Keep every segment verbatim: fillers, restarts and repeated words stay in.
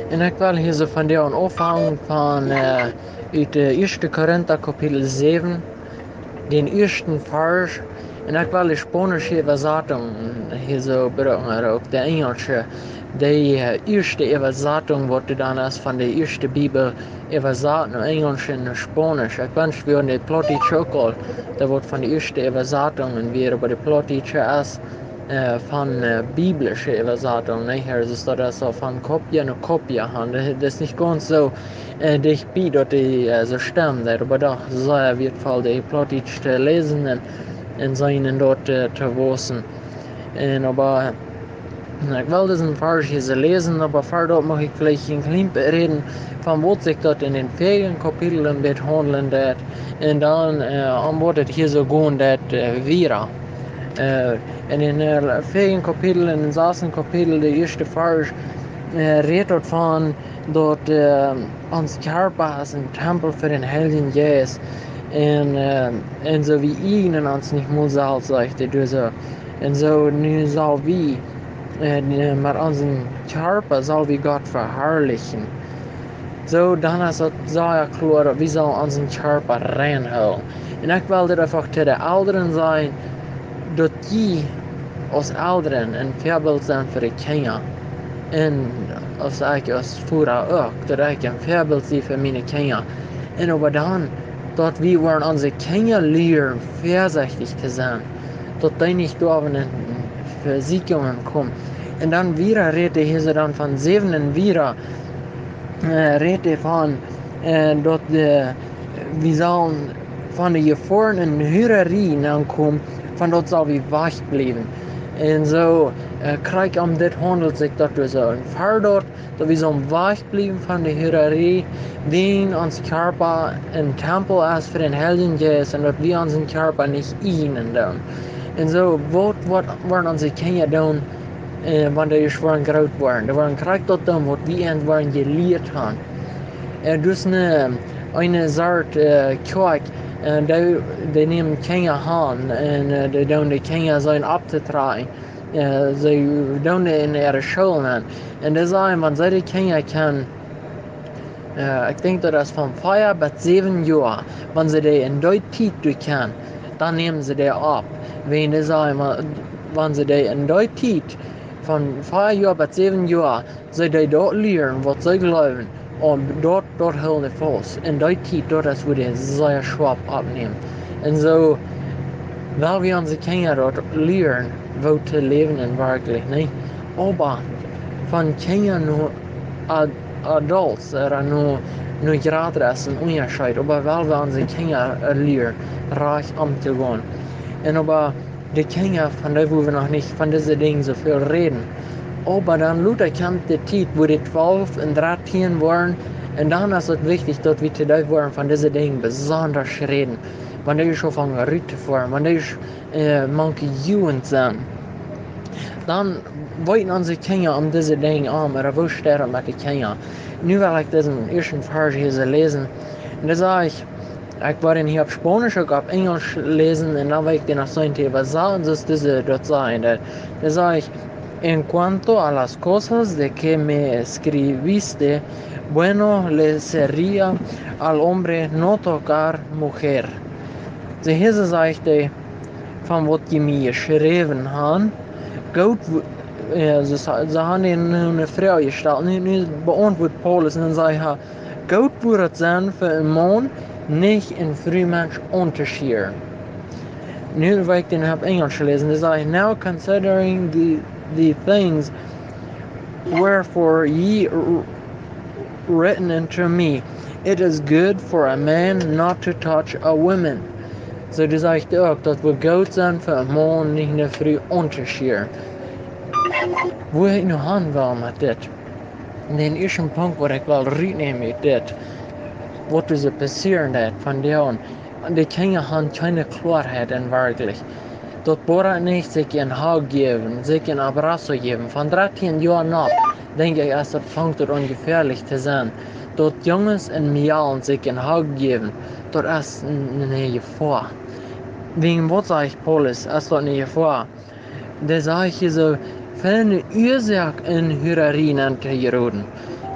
Un ekj well hia soo vondoag aunfangen von, äh, ut de ieeschte Korinta Kapitel säwen, dän ieeschten Varsch. Un ekj well de spaunische Äwasatunk hia soo brucken, ooda uk de enjelsche, de, äh, ieeschte Äwasatunk, waut doa dan es von de ieeschte Bibel äwasat no Enjelsch un no Spaunisch. Ekj wensch, wie hauden de Plautdietsche uk aul, daut waut von de ieeschte Äwasatungen wia, oba de Plautdietsche es, äh, von, äh, biblische Äwasatunk, nich? Aulsoo daut es aul von Kopia no Kopia han. Daut, daut es nich gaunz soo, äh, dicht bie, daut dee, äh, soo stemmen, daut, oba doch sea wieetvoll, de Plautdietsch to läsen un, un seenen doa, äh, to wausen. Un oba, na, ekj well disen Varsch hia soo läsen, oba ver daut mucht ekj veleicht een kjlien bät räden von waut sikj daut en dän väajen Kapitel een bät haundlen deed. Un dan, äh, om waut et hia soo gonen deed, äh, wieda. Äh, en dän, äh, väajen Kapitel, en dän sasten Kapitel, de ieeschte Varsch, äh, rät doavon, daut, äh, ons Kjarpa es een Tempel fa dän Heiljen Jeist. Un, äh, un soo wie eajnen ons nich mol selfst, sajcht hee doa soo. Un soo nu sell wie, äh, met onsen Kjarpa sell wie Gott veharlichen. Soo, dan es daut sea kloa, daut wie sellen onsen Kjarpa rein hoolen. Un ekj well dit eefach to de Elren sajen, daut jie aus Elren een Väabilt sent fa de Kjinja. Un aus ekj aus Voda uk, daut ekj een Väabilt sie fa miene Kjinja. Un oba dan, daut wie woaren onse Kjinja lieren, väasechtich to sennen, daut dee nich doa en Vesieekjungen komen. Un dan wieda rät hee hia soo dan von säwen un wieda, äh, rät hee von, äh, daut, äh, wie sellen von de Jefoaren en Hurarie aunkomen, von daut sell wie wajch bliewen. Un soo, äh, krakjt om dit haundelt sikj daut doa soo. Un ver daut, daut wie sellen wajch bliewen von de Hurarie, wiels ons Kjarpa een Tempel es fa dän Heiljen Jeist un daut wie onsen Kjarpa nich eajnen doonen. Un soo, waut, waut woaren onse Kjinja doonen, äh, wan dee ieescht woaren groot woaren? Dee woaren krakjt daut doonen, waut wie an woaren jelieet han. Äh, daut es eene, eene Sort, äh, Kjoakj, äh, dee, dee nämen Kjinja aun un, äh, dee doonen de Kjinja sennen opptotrakjen. Äh, see doonen en äare Schoolen aun. Un dee sajen, wan see de Kjinja kjennen, äh, ekj denkj daut es von fia bat säwen Joa, wan see dee en dee Tiet doa kjennen, dan nämen see dee opp. Wiels dee sajen, wan, wan see dee en dee Tiet von fia Joa bat säwen Joa, see dee daut lieren, waut see jleewen, un daut, daut hoolen dee faust. Un dee Tiet, daut es wua dee sea schwoa oppnämen. Un soo, well wie onse Kjinja daut lieren, woo to läwen un werkjlich, nä? Oba von Kjinja no ad-, adults, ooda no, no jratre es een Unjascheet. Oba well wie onse Kjinja, äh, lieren, rajcht omtogonen. Un oba de Kjinja, von dee woa wie noch nich von dise Dinja soo väl räden. Oba dan lota kjemt de Tiet, wua dee twalf un dartieen woaren. Un dan es et wichtich, daut wie to dee woaren von dise Dinja besonda räden. Wan dee aul aunfangen rut to foaren, wan dee, äh, mank de Jugend sent. Dan weeten onse Kjinja om dise Dinja aun, ooda woo steit et met de Kjinja? Nu well ekj disen ieeschten Varsch hia soo läsen. Un dan saj ekj, ekj woa dän hia opp Spaunisch uk opp Enjelsch läsen, un dan woa ekj dän noch seenen äwasaten, soo aus dise daut sajen. Dan saj ekj: "En cuanto a las cosas de que me escribiste, bueno le sería al hombre no tocar mujer." Soo, hia soo sajcht hee, von waut jie mie jeschräwen han, goot, wu-, äh, see, see han eene, eene Froag jestalt. Nu, nu beauntwuat Paulus un dan sajcht hee: "Goot wudd et sennen fa een Maun nich een Frumensch auntoscheren." Nu woa ekj dän opp Enjelsch läsen. Dee sajcht: "Now considering the, the things wherefore ye written unto me, it is good for a man not to touch a woman." Soo, dee sajcht uk, daut wudd goot sennen fa een Maun nich eene Fru auntoscheren. Wua ekj nu han well met dit, dän ieeschten Punkt, waut ekj well rutnämen, es dit. Waut es et passieren daut von dee aun? De Kjinja han kjeene Kloarheit en werkjlich. Daut woat nich sikj een Hug jäwen, sikj een abrazo jäwen. Von dartieen Joa aun, denkj ekj, es daut, fangt et aun jefäalich to sennen. Daut Junges un Mejalen sikj een Hug jäwen, daut es een, eene Jefoa. Wäajen waut sajcht Paulus, es daut eene Jefoa? Dee sajcht hia soo, fa eene Uasoak en Hurarie to jeroden.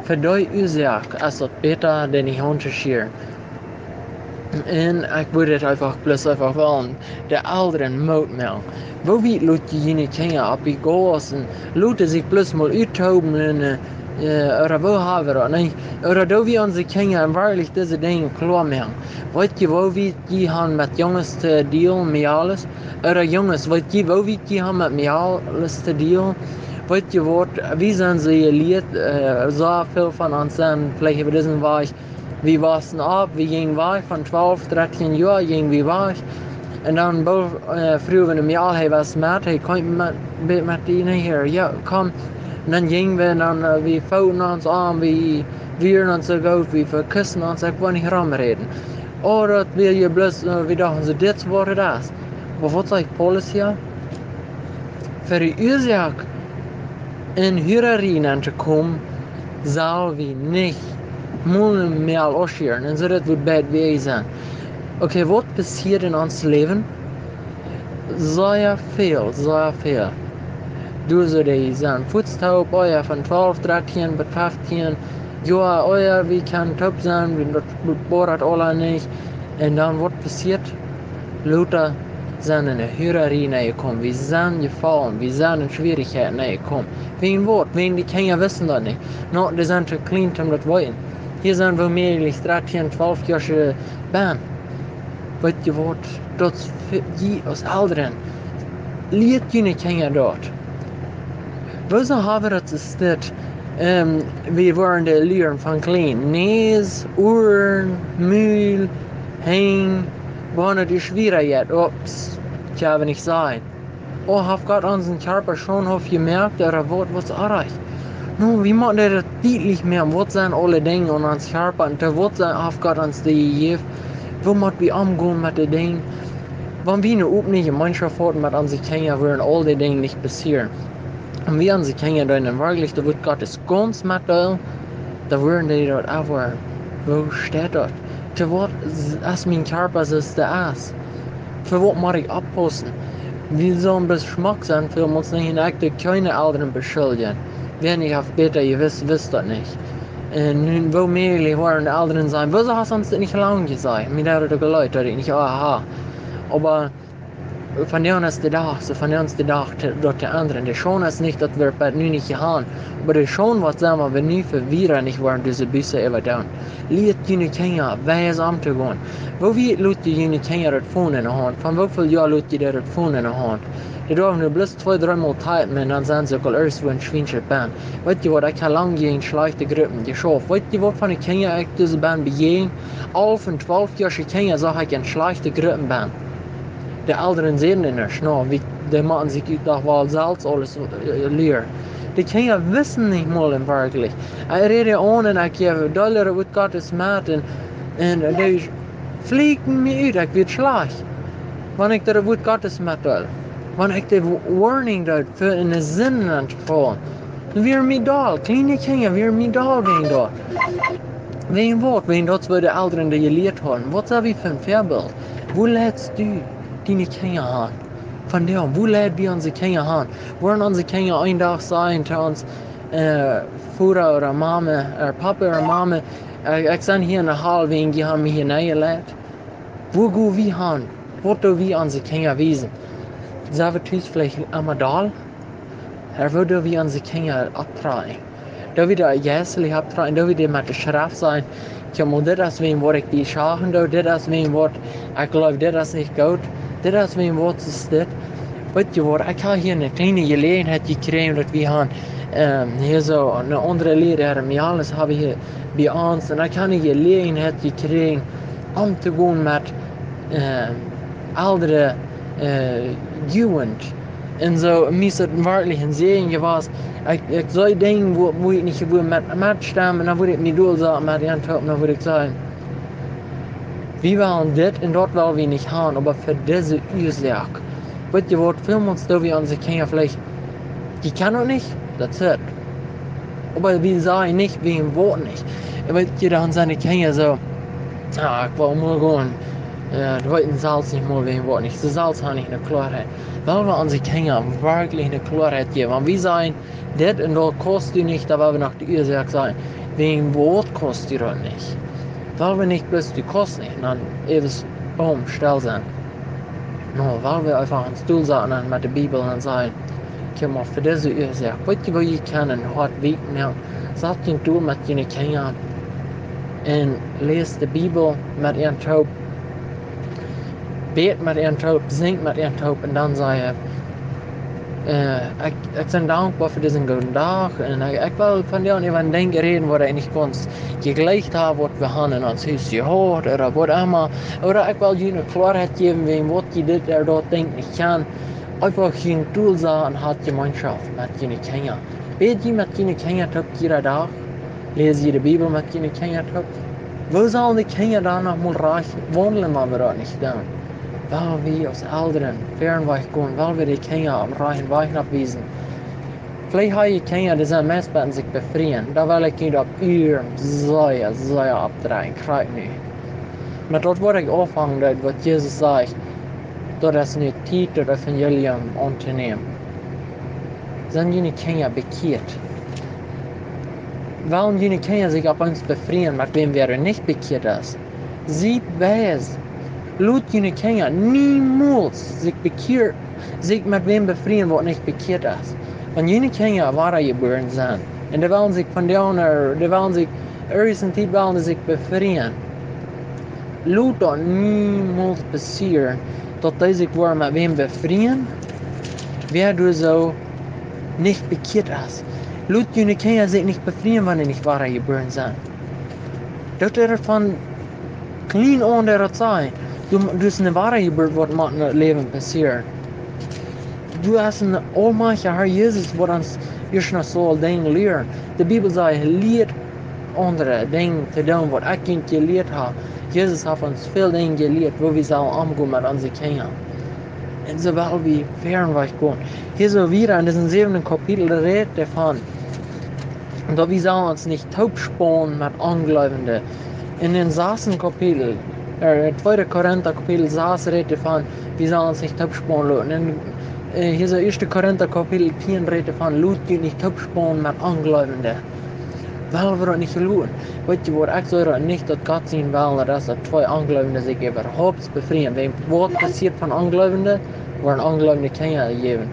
Fa dee Uasoak es daut bäta, dee nich aun to schieren. Un ekj wudd daut eefach bloos eefach wellen de Elren Moot moaken. Woo wiet lot jie june Kjinja opp dee Gaussen, lot dee sikj bloos mol uttooben un, äh, äh, ooda woo ha wie daut, nä? Ooda doo wie onse Kjinja werkjlich dise Dinja kloa moaken? Weet jie, woo wiet jie han met Junges to dealen, Mejales? Ooda Junges, weet jie, woo wiet jie han met Mejales to dealen? Weet jie waut, wie sent soo jelieet, äh, soo väl von ons sent veleicht äwa disen Wajch. Wie waussen opp, wie jinjen wajch, von twalf, dartieen Joa jinjen wie wajch. Un dan boolt, äh, fruach wie ne Mejal, hee wia met, hee kjeem met, met, met die hia, jo, kom. Un dan jinjen wie, dan, äh, wie footen ons aun, wie wieren ons soo goot, wie vekjisten ons, ekj well nich romräden. Oh, daut wia je bloos, äh, wie dochten soo, dit es waut et es. Oba waut sajcht Paulus hia? Fa dee Uasoak en Hurarie nenn to komen, sell wie nich mol ne Mejal ausschieren. Un soo daut woat bie wie sennen. Okay, waut passieet en ons Läwen? Sea väl, sea väl. Doo soo dee sent fuaz toop, oh jo, von twalf, dartieen bat feftieen Joa, oh jo, wie kjennen toop sennen, wie daut, daut boat aula nich. Un dan waut passieet? Lota sent en de Hurarie nenn jekomen. Wie sent jefollen, wie sent en Schwierichkjeiten nenn jekomen. Wäajen waut? Wäajen dee Kjinja wisten daut nich. No, dee sent too kjlien om daut to weeten. Hia sent woo mäajlich dartieen, twalf Joa, äh, Benne. Weet jie waut? Daut es fa jie aus Elren. Lieet june Kjinja daut. Woo soo ha wie daut es dit, ähm, wie woaren dee lieren von kjlien. Näs, Uaren, Mul, Henj, woaren dee schwiera jeit. Oops, ekj hab nich jeseenen. Oh, haft Gott onsen Kjarpa schoon jemoakt, ooda waut, waut es oajch? Nu, wie motten daut dietlich moaken, waut sent aule Dinja aun ons Kjarpa, un to waut sent, haft Gott ons dee jejäft? Woo mott wie omgonen met dee Dinja? Wan wie ne opne Jemeenschoft haben met onse Kjinja, woaren aul dee Dinja nich passieren. Un wie onse Kjinja dan werkjlich daut Wuat Gottes gaunz metdeelen, dan woaren dee daut uk woaren. Woo steit daut? To waut es mien Kjarpa soo aus dee es? Fa waut mott ekj oppaussen? Wie sellen bloos schmock sennen, fa wie ons nich en ekjte kjeene Elren beschuldjen. Wäa nich haft bäta jewist, wist daut nich. Un nu, woo mäajlich woaren de Elren sajen, woo soo hast ons dit nich lang jesajcht? Mie deed daut uk leet, daut ekj nich, aha. Oba vondoag es de Dach, soo vondoag es de Dach to, daut to endren. De Schaund es nich, daut wie daut nu nich haben. Oba de Schaund woat sennen, wan wie nu fa wieda nich woaren dise Buss äwadoonen. Lieet june Kjinja weis omtogonen. Woo wiet lot jie june Kjinja daut Phone enne Haunt? Von woo väl Joa lot jie daut Phone enne Haunt? Dee darwen nu bloos twee, dree Mol typen un dan sent see uk aul irjentwua en Schwienschet benne. Weet jie waut, ekj hab lang jäajen schlajchte Gruppen jeschauft. Weet jie waut von de Kjinja ekj doa sie benne bejäajent? Alf un twalf Joasche Kjinja sach ekj en schlajchte Gruppen benne. De Elren säden nuscht, no, wie, dee motten sikj daut woll selfst aules, äh, lieren. De Kjinja wisten nich mol en werkjlich. Ekj räd aun un ekj jeef dee daut Wuat Gottes met un, un dee fluchten mie ut, ekj wort schlajcht. Wan ekj daut Wuat Gottes metdeeld, wan ekj dee wa-, warning deed fa enne Sind nenn to faulen, dan wieren mie doll. Kjliene Kjinja wieren mie doll wäajen daut. Wäajen waut? Wäajen daut woo de Elren dee jelieet hauden. Waut sent wie fa een Väabilt? Woo leitst du diene Kjinja aun? Vondoag, woo leid wie onse Kjinja aun? Woaren onse Kjinja een Dach sajen to ons, äh, Voda ooda Mame, äh, Papa ooda Mame, äh, ekj sie hia en de Hal wäajen jie haben mie hia nenjeleit? Woo go wie han? Waut doo wie onse Kjinja wiesen? Sent wie tus veleicht emma doll? Ooda woo doo wie onse Kjinja opptrakjen? Doo wie dee jeistlich opptrakjen? Doo wie dee met de Schreft sajen: Kjikj mol, dit es wäajen waut ekj die schachen doo, dit es wäajen waut ekj jleew, dit es nich goot, dit es wäajen waut es dit? Weet jie waut, ekj hab hia ne kjliene Jeläajenheit jekjräajen, daut wie han, ähm, hia soo ne aundre Liera, Mejales hab wie hia bie ons, un ekj hab ne Jeläajenheit jekjräajen om to gonen met, ähm, eldre, äh, Jugend. Un soo, mie es daut werkjlich een Säajen jewast. Ekj, ekj see Dinja, woo, woo ekj nich wudd met, metstemmen, un dan wudd ekj mie doll sajen, met an toop, dan wudd ekj sajen: Wie wellen dit un daut well wie nich han, oba fa dise Uasoak. Weet jie waut, väl mol doo wie onse Kjinja veleicht, dee kjennen daut nich, that's it. Oba wie sajen nich, wäajen waut nich. Un weet jie, dan sent de Kjinja soo: Ah, ekj well mol gonen Äh, dee weeten selfst nich mol wäajen waut nich. See selfst haben nich eene Kloarheit. Well wie onse Kjinja werkjlich eene Kloarheit jäwen? Wan wie sajen, dit un daut kaust du nich, dan well wie no de Uasoak seenen. Wäajen waut kaust du daut nich? Well wie nich bloos, du kaust nich, dan eefach, boom, stell sennen. Nä, well wie eefach ons Deel saten met de Bibel un sajen, kjikj mol, fa dise Uasoak, weetst du, woo du kaust een Hoat weekj moaken? Sat die doa met diene Kjinja un läs de Bibel met an toop. Bäd met an toop, sinj met an toop un dan saj, äh, ekj, ekj sie dankboa fa disen gooden Dach un ekj, ekj well vondoag äwa een Dinkj räden, waut ekj nich gaunz jejleeft hab, waut wie haben en ons Hus jehaut, ooda waut emma. Ooda ekj well junt eene Kloarheit jäwen, wäajen waut jie dit ooda daut Dinkj nich kjennen. Eefach jun Deel saten un hab Jemeenschoft met june Kjinja. Bäd jie met june Kjinja toop jieda Dach? Läs jie de Bibel met june Kjinja toop? Woo sellen de Kjinja dan noch mol rajcht waundlen, wan wie daut nich doonen? Well wie aus Elren fäaren Wajch gonen, well wie de Kjinja opp dän rajchten Wajch nopp wiesen. Veleicht hab jie Kjinja, dee sent meist bie sikj befrieen. Doa well ekj junt opp Uaren sea, sea oppdroagen, krakjt nu. Met daut, waut ekj aunfangen deed, waut Jesus sajcht, daut es nu Tiet, daut Evangelium auntonämen. Sent june Kjinja bekjieet? Wellen june Kjinja sikj opp eemol befrieen met wäm, wäa nich bekjieet es? Siet weis. Lot june Kjinja niemols sikj bekjieet, sikj met wäm befrieen, waut nich bekjieet es. Wan june Kjinja wadajebuaren sent, un dee wellen sikj von doa, dee wellen sikj, irjent eene Tiet wellen dee sikj befrieen. Lot daut niemols passieren, daut dee sikj woaren met wäm befrieen, wäa doa soo nich bekjieet es. Lot june Kjinja sikj nich befrieen, wan dee nich wadajebuaren sent. Daut es von kjlien aun daut sajen. Du, du hast eene Wadajeburt, waut mott en daut Läwen passieren. Du hast een aulmajchtja Herr Jesus, waut ons ieescht noch saul Dinja lieren. De Bibel sajcht, lieet aundre Dinja to doonen, waut ekj junt jelieet hab. Jesus haft ons väl Dinja jelieet, woo wie sellen omgonen met onse Kjinja. Un soo well wie fäaren Wajch gonen. Hia soo wieda en disen säwenden Kapitel rät doavon, daut wie sellen ons nich toopspaunen met Onjleewende. En dän sasten Kapitel, äh, tweeda Korinta Kapitel sas rät doavon, wie sellen ons nich toopspaunen loten. En, äh, hia soo ieeschte Korinta Kapitel tieen rät doavon, lot junt nich toopspaunen met Onjleewende. Well wie daut nich loten. Weetst du waut, ekj saj daut nich, daut Gott sien Wellen daut es, daut twee Onjleewende sikj äwahaupt befrieen. Wäajen waut passieet von Onjleewende, woaren Onjleewende Kjinja jäwen.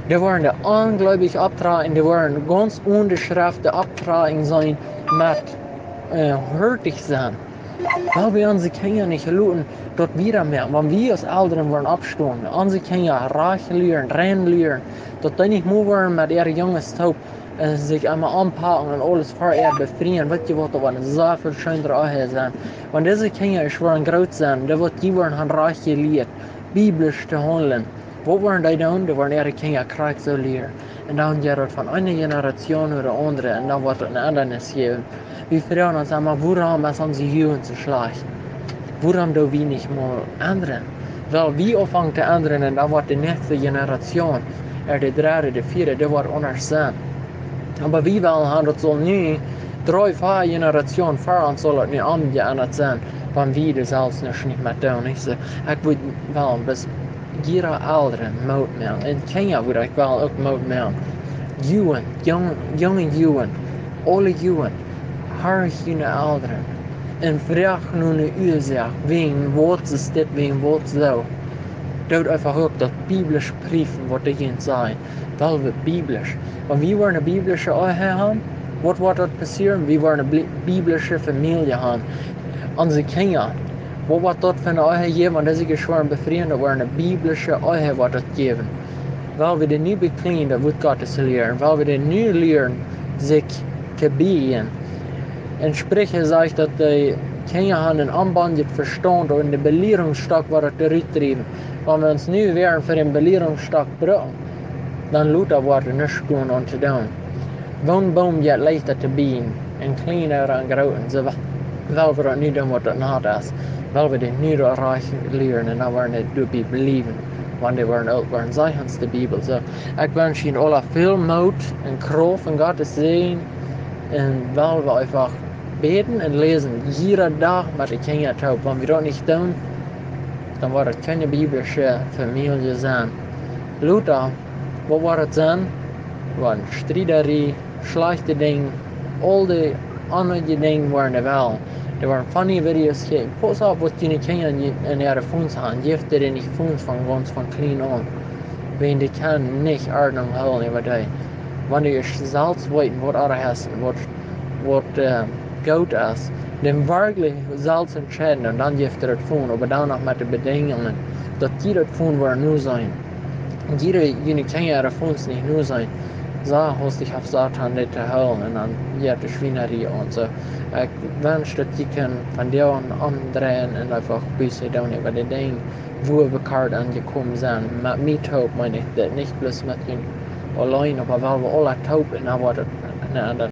Dee woaren dee onjleewich opptrakjen, dee woaren gaunz onen de Schreft opptrakjen sennen met, äh, hurtig sennen. Well wie onse Kjinja nich loten daut wieda moaken, wan wie aus Elren woaren oppstonen, onse Kjinja rajcht lieren, rein lieren, daut dee nich mea woaren met äare Junges toop, äh, sikj emma aunpacken un aules fa äa befrieen. Weetst du waut, daut woat een sea väl scheenret Ehe sennen. Wan dise Kjinja ieescht woaren groot sennen, dan woat dee woaren haben rajcht jelieet, biblisch to haundlen. Waut woaren dee doonen? Dee woaren äare Kjinja krakjt soo lieren. Un dan jeit daut von eene Generation no de aundre un dan woat daut een Endanis jäwen. Wie froagen ons emma, wuarom es onse Jugend soo schlajcht? Wuarom doo wie nich mol endren? Well wie aunfangen to endren un dan woat de näakjste Generation, äh, de dredde, de vieede, dee woat aundasch sennen. Oba wie wellen haben, daut saul nu dree, vea Generationen ver ons saul daut nu aunjeendat sennen, wan wie doa selfst nuscht nich met doonen, nich soo? Ekj wudd well bloos jieda Elren Moot moaken. Un Kjinja wudd ekj well uk Moot moaken. Jugend, jung-, junge Jugend, oole Jugend, horcht june Elren. Un froagt no ne Uasoak, wäajen waut es dit, wäajen waut soo. Doot eefach uk daut biblisch prüfen, waut dee junt sajen. Well wie biblisch. Wan wie woaren eene biblische Ehe haben, waut woat daut passieren? Wie woaren eene bli-, biblische Famielje haben. Onse Kjinja, waut woat daut fa eene Ehe jäwen, wan dise ieescht woaren befrieen, daut woat eene biblische Ehe woat daut jäwen. Well wie dee nu bekjlienen, daut Wuat Gottes lieren. Well wie dee nu lieren, sikj to bieejen. En Spricha sajcht, daut de Kjinja haben een onbendjet Vestaunt un de Belierungsstock woat daut rutdriewen. Wan wie ons nu woaren fa dän Belierungsstock brucken, dan lota woat doa nuscht gonen aun to doonen. Woon Boom jeit leichta to bieejen, een kjliena ooda een groota. Soo wa-, well wie daut nu doonen, waut daut nat es. Well wie dee nu daut rajcht lieren un dan woaren dee doabie bliewen, wan dee woaren oolt woaren. Sajcht ons de Bibel. Soo, ekj wensch junt aula väl Moot un Krauft un Gottes Säajen. Un well wie eefach Bäden un läsen jieda Dach met de Kjinja toop. Wan wie daut nich doonen, dan woat et kjeene biblische Famielje sennen. Lota, waut woat et sennen? Woaren Striedarie, schlajchte Dinja, aul de aundre Dinja woaren de Welt. Dee woaren funny Videos kjikjen. Pauss opp waut june Kjinja en äare Phones han. Jeft dee nich Phones von gaunz von kjlien aun. Wiels dee kjennen nich Ordnunk hoolen äwa dee. Wan dee selfst weeten waut oajch es un waut, waut goot es, dan werkjlich selfst entscheiden un dan jeft dee daut Phone, oba dan noch met de Bedinjungen, daut jie daut Phone woaren no seenen. Jie june Kjinja äare Phones nich no seenen. Soo haustich haft Satan dit to hoolen un dan jeit de Schwienarie aun. Soo, ekj wensch daut jie kjennen von doa aun omdreien un eefach Buße doonen äwa de Dinja, wua wie krakjt aunjekomen sent. Met mie toop, meen ekj, daut nich bloos met junt auleen, oba well wie aula toop un dan woat et een Enj.